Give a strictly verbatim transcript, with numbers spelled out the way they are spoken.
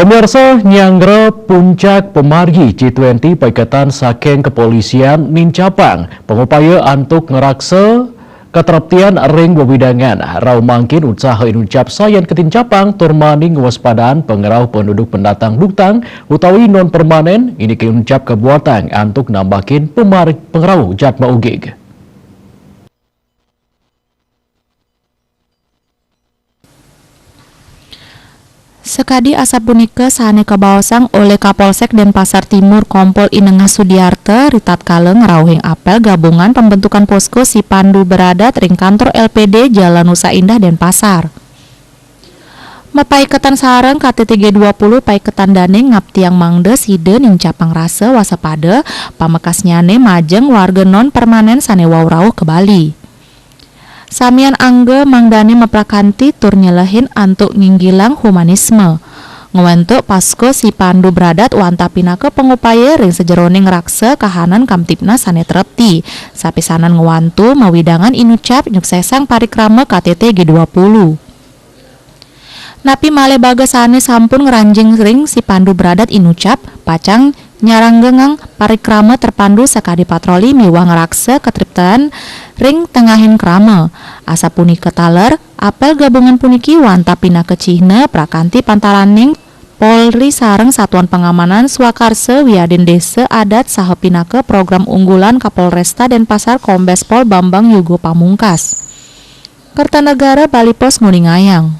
Pemirsa, nyanggra puncak pamargi G twenty paiketan saking kepolisian nincapang pangupaya antuk ngraksa katreptian ring wewidangan. Rauh mangkin utsaha inucap sayan katincapang tur mani ngwaspadaan pangrauh penduduk pendatang duktang utawi non permanen, iniki inucap kabuatang antuk nambahin pamar-, pangrauh jadma ugig. Sakadi asapunika sane kabaosang olih Kapolsek Denpasar Timur Kompol I Nengah Sudiarta ritatkala ngrauhing apel gabungan pembentukan posko Sipandu Beradat ring kantor L P D Jalan Nusa Indah, Denpasar. Mapaiketan sareng K T T G dua puluh, paiketan dane ngaptiang mangda sida nincapang rasa wasapada, pamekasnyane majeng warga non permanen sane wau rauh ka Bali. Samian angga mangdane maprakanti tur nyelehin antuk nginggilang humanisme. Ngwentuk posko Sipandu Beradat wantah pinaka pangupaya ring sajeroning ngraksa kahanan kamtipnas sane trepti, sapisanan ngwantu mawidangan inucap nyuksesang parikrama K T T G dua puluh. Napi malih baga sane sampun ngranjing ring Sipandu Beradat inucap, pacang nyarenggang parikrama terpandu sakadi patroli miwah ngraksa katreptan ring tengahing krama. Asapunika taler, apel gabungan puniki wantah pinaka cihna prakanti pantaraning Polri sareng Satuan Pangamanan Swakarsa wiadin Desa Adat saha pinaka program unggulan Kapolresta Denpasar Kombes Pol Bambang Yugo Pamungkas. Kertanegara Bali Post nguningayang.